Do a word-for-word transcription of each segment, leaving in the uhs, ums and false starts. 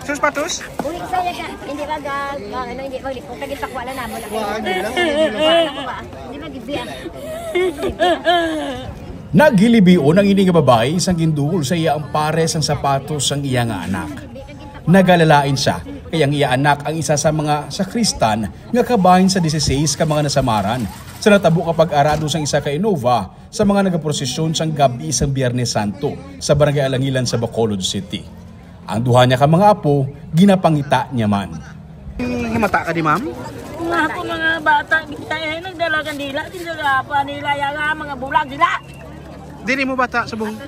Sus patos? Uy, saya ka. Hindi ba ga, ga ano, hindi ba lipong kagin pakwa na namo lang. Wa, ano lang, hindi lang. Hindi ba gibya? Naghilibion ang ini nga babayi sang ginduol sa iya ang pares sang sapatos sang iya nga anak. Nagalalain siya kay ang iya anak ang isa sa mga sakristan nga kabahin sa dieciséis ka mga nasamaran sa natabo nga pag-arado sang isa ka Innova sa mga nagaprosesyon sang gab-i sang Biyernes Santo sa Barangay Alangilan sa Bacolod City. Ang duha niya ka mga apo, ginapangita niya man. Himata ka di, ma'am? Nga ako mga bata, kita eh, nagdala kandila, ginagawa nila yan, ah, mga bulag nila. Dili mo bata sa buhok?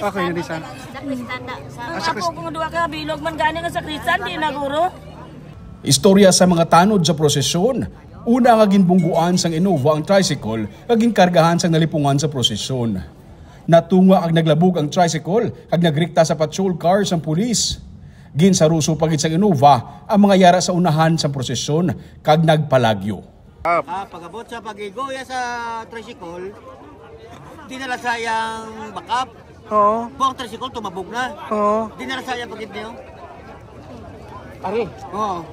Okay, na di sa. Ang apo kong duha ka bilog man gani nga sakristan, di na guro. Istorya sa mga tanod sa prosesyon. Una nga ginbungguan sang Innova ang tricycle nga ginkargahan sang nalipungan sa prosesyon. Natunga kag naglabog ang tricycle kag nagrikta sa patrol car sang pulis. Ginsaruso pa gid sang Innova ang mga yara sa unahan sang prosesyon kag nagpalagyo. Ah, pag-abot sa pag-igoya sa tricycle, dinala sa iyang backup. Oo. Buang tricycle, tumabog na. Oo. Dinala sa iyang pagkit niyo. Ari. Oo.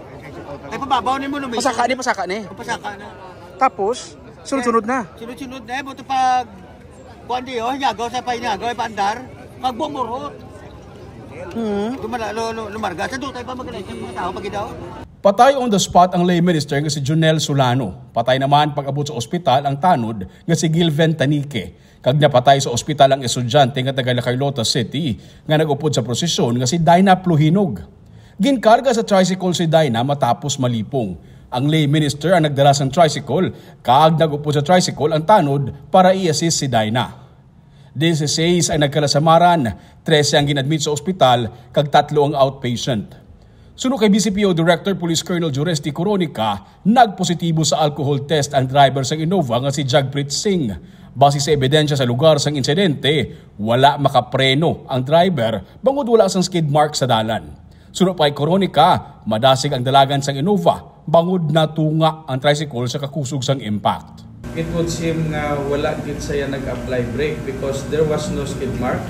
Ay, pababaw ni mo, lumigo. Pasaka ni, pasaka ni. Pasaka na. Tapos, sunod-sunod na. Sunod-sunod na, eh, buto pag Kuan di, oh, hinyago sa pahinyago, ay paandar. Pag bumurot. Hmm. Dumala, lo, lo, lumarga. Sa dutay pa magaling sa mga tao, pag daw. Patay on the spot ang lay minister nga si Junel Solano. Patay naman pag-abot sa ospital ang tanod nga si Gilven Tanique. Kag napatay sa ospital ang estudyante nga taga La Carlota City nga nag-upod sa prosesyon nga si Dinah Pluhinog. Ginkarga sa tricycle si Dinah matapos malipong. Ang lay minister ang nagdala sang tricycle kag nag-upod sa tricycle ang tanod para i-assist si Dinah. Dieciséis ang nagkalasamaran, trese ang gin-admit sa ospital kag tatlo ang outpatient. Suno kay B C P O Director Police Colonel Juresti Coronica, nagpositibo sa alcohol test ang driver sang Innova nga si Jagpreet Singh. Base sa ebidensya sa lugar sang insidente, wala makapreno ang driver bangod wala sang skid mark sa dalan. Suno pa kay Coronica, madasig ang dalagan sang Innova bangod natunga ang tricycle sa kakusog sang impact. It would seem nga wala gid saya nag-apply brake because there was no skid mark.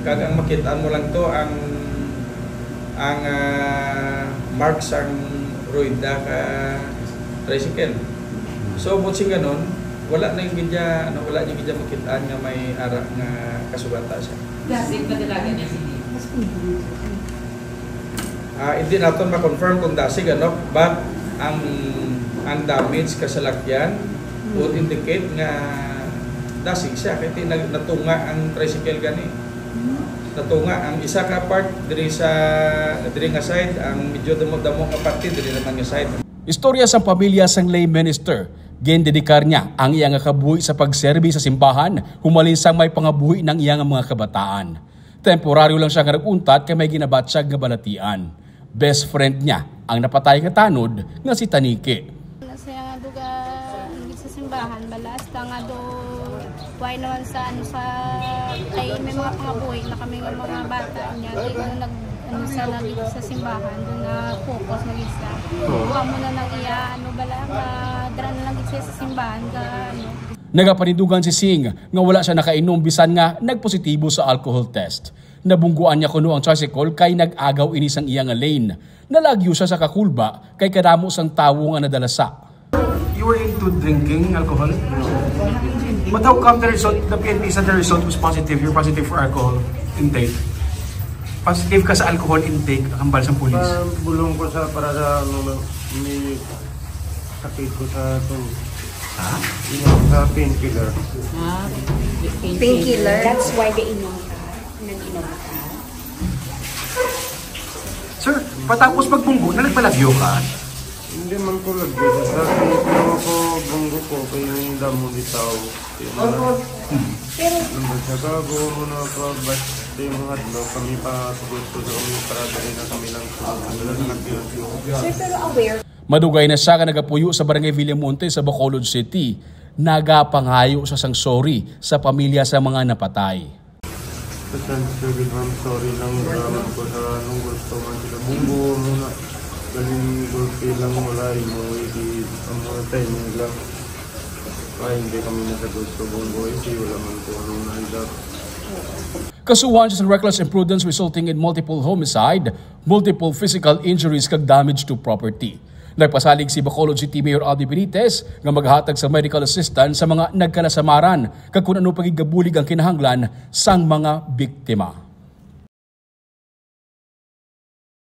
Kag ang makit-an mo lang to ang ang ah, mark sang rueda ka tricycle. So butsing ganon, wala na yung gidya, ano, wala niya gidya makit-an nga may ara nga kasugata siya. Dasig madalagan niya sini. Ah, hindi naton ma-confirm kung dasig, ano, but ang ang damage ka salakyan would indicate nga dasig siya kay ti nag- natunga ang tricycle gani. Natunga ang isa ka part diri sa diri nga side, ang medyo damo-damo nga parte diri naman nga side. Istorya sang pamilya sang lay minister, gindedikar niya ang iya nga kabuhi sa pagserbi sa simbahan humalin sang may pangabuhi ng iya nga mga kabataan. Temporaryo lang siya nga nag-untat kay may ginabatyag nga balatian. Best friend niya ang napatay nga tanod nga si Taniki. Siya nga duga sa simbahan, bala hasta nga do why naman sa ano sa kay may mga pangabuhi na kami nga mga bata niya, kay ano nag ano sa nagit sa simbahan, do na focus na gid sa. Kuha mo na nang iya ano bala nga dra na lang gid siya sa simbahan ga ano. Nagapanindugan si Singh nga wala siya nakainom bisan nga nagpositibo sa alcohol test. Nabungguan niya kuno ang tricycle kay nag-agaw ini sang iya nga lane. Nalagyo siya sa kakulba kay kadamo sang tawo nga nadalasa. You were into drinking alcohol? But how come the result, the P N P said the result was positive, you're positive for alcohol intake? Positive ka sa alcohol intake, hambal sa pulis? Ah, bulong ko sa para sa ano, may sakit ko sa itong Ha? Sa painkiller. Ah, painkiller. That's why the inom ka. Nag-inom ka. Sir, patapos magbunggo na nagpalagyo ka? Hindi man ko lagyo. Sa akin, ito ako, bunggo ko, kaya yung damo di tao. Kaya naman, nandun sa bago, muna pa, basta yung hadlaw kami pa, gusto sa kami para dali na kami lang. Wala na nagpinagyo. Sir, pero aware. Madugay na siya nga nagapuyo sa Barangay Villamonte sa Bacolod City. Nagapangayo siya sang sorry sa pamilya sa mga napatay. Pasensya gid, ma'am. Sorry lang, salamat ko sa anong gusto man sila. Bunggo mo na. Galing gulpi lang, wala, imo, hindi, ang mga timing lang. Ay, hindi kami na sa gusto, bunggo, hindi, wala man ko anong naidap. Kasuhan siya sa reckless imprudence resulting in multiple homicide, multiple physical injuries kag damage to property. Nagpasalig si Bacolod City Mayor Aldi Benitez nga maghatag sa medical assistance sa mga nagkalasamaran kag kung ano pa gid kabulig ang kinahanglan sang mga biktima.